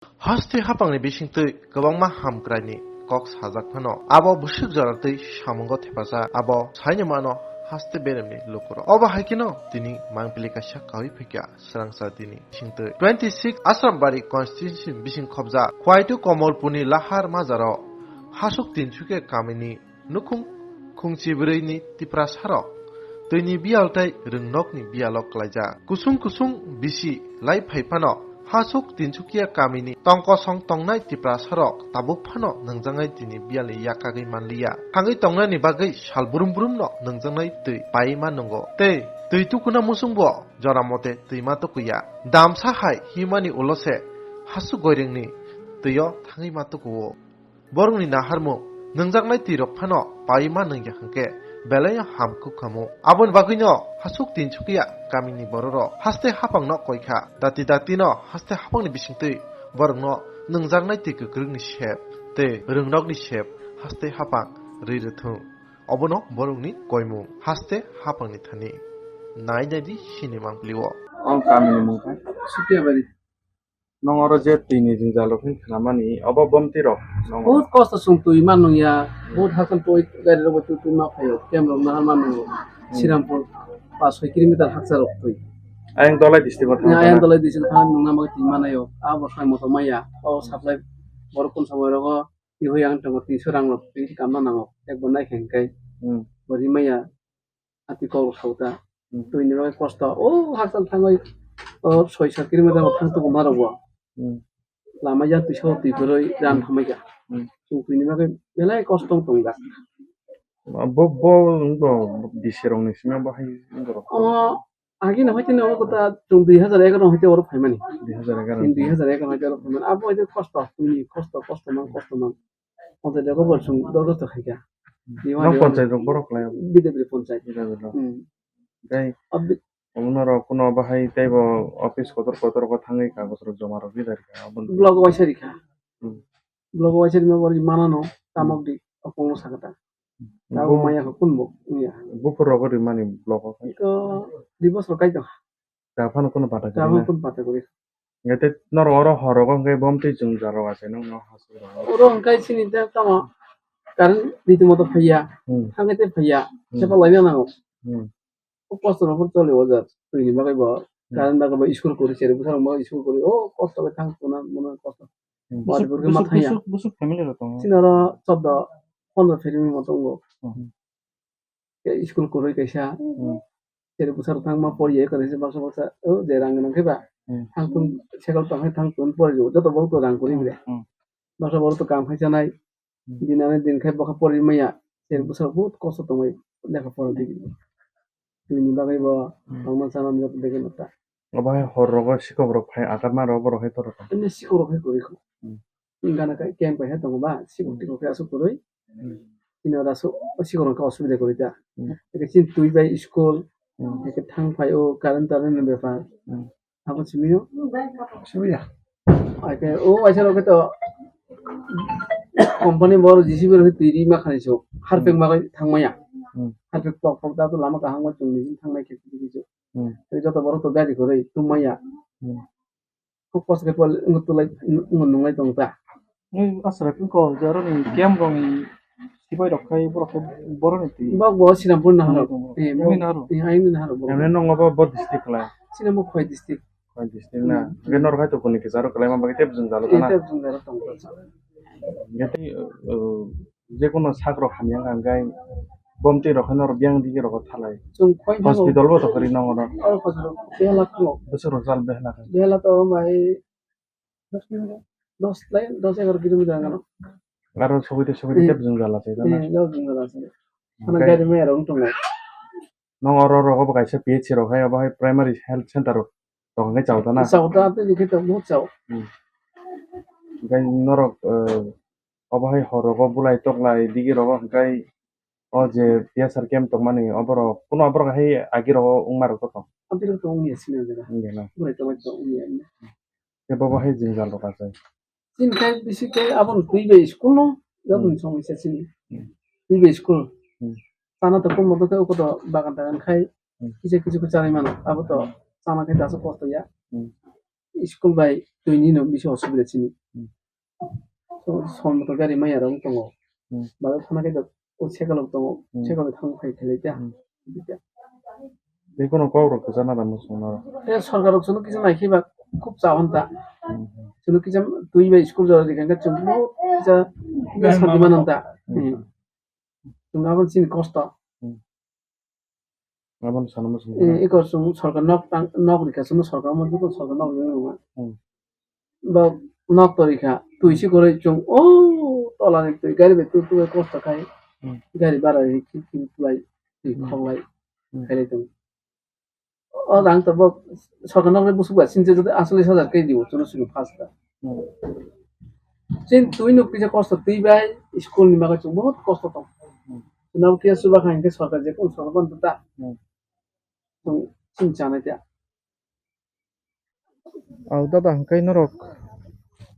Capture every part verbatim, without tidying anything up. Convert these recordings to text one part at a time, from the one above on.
Haste hapangni bisingtwi kwbangma hamkraini kok sajak phano, abo bwswk jora twi samungo thepajak, abo saini mano haste beremni lukurok. Obo hai kheno tini mangpili kaisa kaui phaikha, swrangsa tini bisingtwi. Twenty six Asrambari constituency bising khobjak Khwaitu Komolpurni Lahar Majaro Hasuk Tinsukia kamini nukhung khungchi bwrwini Tiprasarok twini biyal tei rwngnokni biyalo klaijak. Kusung kusung bisi lai phai phano Hasuk Tinsukia kamini tongkosong tongnai Tiprasarok tabuk phano nungjaknai twini biyalni yakagwi manliya. Thangwi tongnani bagwi sal brum brumno nungjaknai twi paima nungo. Tei twi tukuna musungbo jora mote twima tukuya. Damsa hai himani ulo se Hasuk Goiringni twio thangwi ma tukuo. Borokni naharmung, nungjaknai twirok phano paiwi ma nungya hwnkhe, belai no ham kuk khamu. Aboni bagwino Hasuk Tinsukia kamini bororok haste hapangno koikha, dati dati no haste hapangni bisingtwi borokno nungjaknai twi kwkrwngni sep tei rwngnokni sep haste hapang rwi rwthwng. Obono borokni koimung haste hapangni thani. Nai nai di sini mangpili o. O kamini mung khe Sukiabari. Nong oro je twi ni jwngjal rok hinwi khnamani, obo bomti rok nong oro. Bahut kosto chwng twi man nung ya, bahut hakhe twi gari rok bai twi twi ma phaio, camp rok nahar man nungo. Hmm. Srirampur pas soi kilometer hakcha rok twi. Ayang Dolai district o thang. Ayang Dolai district o thang nung na bagwi twi manaio, abo sai moto maya, o supply borok kun samoi rogo twi hoi ang tongo, twi so rang rok twi kam na nango, ek bo nai khe hwnkhe. Hmm. Bo ri maya. Ati kok rok sauta. Hmm. Twi ni bagwi kosto. O hakchal thangwi, o, soi sat kilometer bo thang tubu ma rok bo. Hmm. Lama ya twi so twi kwrwi ran Hmm. thamai kha. Hmm. Chwng twi ni bagwi belai kosto wng tong jak. Bo, bo, bo, bisi rok ni simi bo hai wng rok. O, agi no hoite no kota chwng dui hazar egaroh hoite oro phaimani. Dui hazar egaroh. Dui hazar egaroh hoite oro phaimani. Abo hoite kosto, twi ni kosto, kosto man, kosto man. Ponchayat rok bo chwng dorkhasto khaikha. Nong ponchayat rok borok khlai? B J P ni ponchayat. B J P rok. Hmm. Tei Abi- omo norok kuno bahai teibo office kotor kotor rok thangwi kagoj rok joma rok ri rikha, aboni block waisa rikha. Hmm. Block waisa rima bori manano, hmm, tamok di, okongno sakata. Hmm. Tabo bo- maya kho kunbo, iya. Buphur rogo rimani block o. Iko dui bosor kai tong. Ta phano kuno pata kwrwi na? Ta phano kuno pata kwrwi. Hwnkhe tei norok oro hor rogo hwnkhe bomtwi jwngjal rok achai nokno hasuk rok. Oro hwnkhe chini ta tamo current riti moto phaiya. Hmm. Thangkhe tei phaiya. Hmm. Sepa laina nango. Hmm. O kosto rok choli o jat. Twi ni bagwi bo. Hmm. Current bagwi bo school kwrwi, cheri bwsarok bo school kwrwi. O kosto khe thang tuna muna kosto. Hmm. Bo adi bwswk, kwrwi ma bwswk, thangya. Bwswk, bwswk family rok tongo? Chini oro chordo pondro family rok tongo. Hmm. Khe school kwrwi kaisa. Hmm. Cheri bwsarok thangma poriya, kwrwi se baksa baksa, o, je rang gwnang khe ba. Hmm. Thang tun, cycle tong khe thang tun pori rw, joto borok to rang kwrwi bre. Hmm. Baksa borok to kam khai chanai. Hmm. Din ani din khai bokha pori maya. Cheri bwsarok bahut kosto tongwi lekha pora di. Twi ni bagwi bo, hmm, tongma chana joto degi nokta. Obo hai hor rogo sikok rok phai agarma rok borok hai toro tong. Ani sikok rok hai kwrwi kho. Hmm. Gana kai camp hai tongo ba, sikok, hmm, tikok khe aswk kwrwi. Hmm. Chini oro aswk sikok rok khe osubida kwrwi ta. Hmm. Eke chini twi bai school, hmm, eke thang phai o current tarrent ni bepar. Hmm. Abo simi o? Simi ya. Eke o waisa rok khe to company bor J C B rok twi ri ma khani so. Harpek, hmm, ma kai thang maya. Hmm. Harpek pok pok da to lama kaham ma chwng ni thang nai khe khe khe. Hmm. Tei joto borok to gari kwrwi tongmaya. Hmm. Kok kos khe pol wng tulai wng nunglai tong ta. Nui aswk wng kok je aro ni camp rok ni sipai rok khai borok khe borok ni twi. Bok bo Sinampur naharo. Naharo. Eh, bok, naharo. Eh, ayang naharo bok. Emne nongo bo, bo district khlai. Sinampur Khwai district. Khwai district na. Hmm. Hwnkhe norok hai to kuni kisa aro kwlai ma bagwi tei bwswng jalo. Eh, tana. Tei bwswng jalo tong. Hwnkhe tei, uh, Jekono sak rok hamya wngkha, hwnkhe bomtwi rok khe norok yang digi rogo thalai. Chwng khoi thango. Hospital bo to kwrwi nongo no. Oro hospital behla thango. Bwswk rok jal behla khe. Behla to bai dos kilometer, dos lai, dos egaroh kilometer wngkha no. Aro sogwi tei sogwi tei, eh, khe bwswng jala se, eh, jana. Dos bwswng jala se. Hwnkhai ano gari maya rok wng tongo. Nong oro rogo bo kaisa P H C rok hai, obo hai primary health center rok tong hwnkhai chao ta na? Chao ta, tei ni khe tong bo chao. Hmm. Hwnkhe norok, eh, obo hai hor rogo bulai toklai digi rogo hwnkhe o je T S R camp tongmani oborok, kuno oborok hai agi rogo wngma rok to tong? Abirok tong wngya sini o jaga. Wngya na? Bulai toklai tong wngya. Khe bobo hai jwngjal rok achai. Chini khai bisi khe abono twi bai school no, jotoni, hmm, somosya chini. Hmm. Twi bai school. Hmm. Chana to kung moto khe ukoto bagan tagan khai, hmm, kisa kisa khe chanai mano. Abo to, hmm, chana khai daso kosto ya. Hmm. school bai twi ni no bisi osubida chini. Hmm. So, som to gari maya rok tongo. Hmm. Ba thana khe o cycle rok tongo. Hmm. Cycle rok thang phai khlai ta. Hmm. Tei kono kok rok kwchana da muchung na. E sorkar rok chwng kisa nai khe ba khub chahon ta. Hmm. Chwng kisa twi bai school jora di khe chwng bo kisa kisa santi manon ta. Hmm. Hmm. Chwng abo chini kosto. Hmm. Aboni sana muchung. Eh, iko chwng sorkar nok tang, nok rikha chwng sorkar mo dukun sorkar nok rikha. Hmm. Bo nok to rikha, twi si koroi chwng o tola ni twi gari bai tu tu kosto khai. Hmm. Gari bara ri ki ki tulai, twi Hmm. khoklai, Hmm. khai lai tong. O rang to bo sorkar nok ri busuk ba sinche jodi achalis hajar kai dibo chwng sini first ta. Hmm. Chini twi nuk kisa kosto twi bai school ni bagwi chwng bahut kosto tong. Hmm. Chwng kisa chuba kha hinkhe sorkar je kun sorkar ban ta. Hmm. Chwng chini chanai ta. Au dada hwnkhe norok,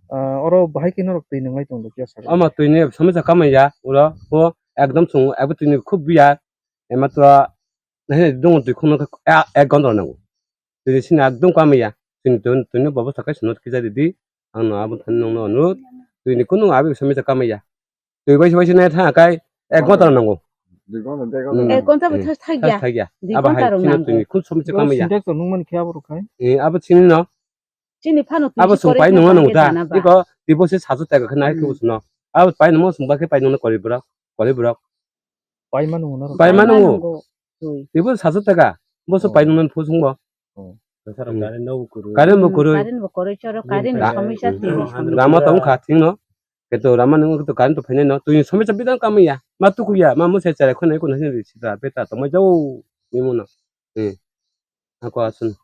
ah, oro bahai khe norok twi nwnglai tong do kisa. Ama twi ni somisa kamai ya uro o ekdom chwng abo twi ni khub biya ema to nahini dong twi khum ek gonta nango. Twi ni sini ekdom kamai ya. Twi ni twi ni bobo sakai swnot kisa di di. Ang no abo thani nong no anut. Twi ni kunu abi somisa kamai ya. Twi bai bai sini tha kai ek gonta nango. Dui gonta, dui gonta. Hmm. Ek gonta bo thas thak ya. Thas thak ya. Dui gonta rok nango. Twi ni khum somisa kamai ya. Sintex nung man khe abo rok khai. Eh, abo chini no. Chini phano twi abo si sung pai nung nung ta. Iko tibo se sasu ta khe nai khe usno. Abo pai nung sung ba khe pai nung kori bro. Kori bro. Pai manu na. Pai manu. Tibo sasu ta ka. Bo so pai nung phusung bo. Current bo kwrwi. Current bo kwrwi. Current bo kwrwi, choro current ni somosya tini. Rama tong kha thing no. Keto rama nung to current to phainai no. Twi somosya bidang kamai ya. Ma tuku ya. Ma mo se chara khonai ko na se sida beta to ma jau. Ni mo no. Eh. Ako asun.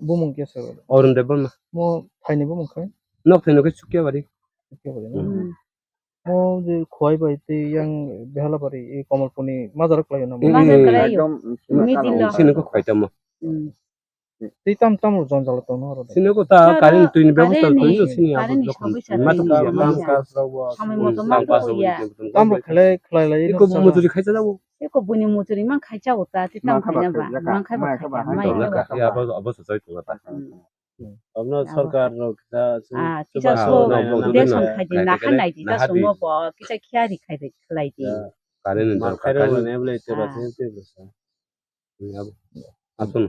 Bumung kya sir? Arun Debbarma. Mo thaini bumung khai? Nok thaino ke Chukya bari. Chukya bari. Hmm. Mo je Khowai bai tei yang Behalabari e Komolpuni majaro khlai na mo. Majaro khlai. Ekdom middle lo. Sini ko khaita mo. Hmm. Tei tam tam ro jonjal tong no ro. Sini ko ta current twi ni bebosta twi no sini abo current ni jokhon. Somosya ma twi to ni ya, ma somosya. Samai moto ma twi to ya. Tam ro khlai khlai lai. Iko mujuri khaisa jabo. Eko buini mujuri mang khai chao ta, ti tamo khai na ba, mang khai ba khai ya, mai khai ba khai ya, abo, abo sosai tong ta. Hmm. Abno sorkar rok kisa, ah, kisa so, deson khai di, naha nai di, ta sumo bo, kisa khiari khai di, khlai di. Current ni dorkar, khai rok current. Ne blai te ba, te ba sa. Hmm, abo. Asun.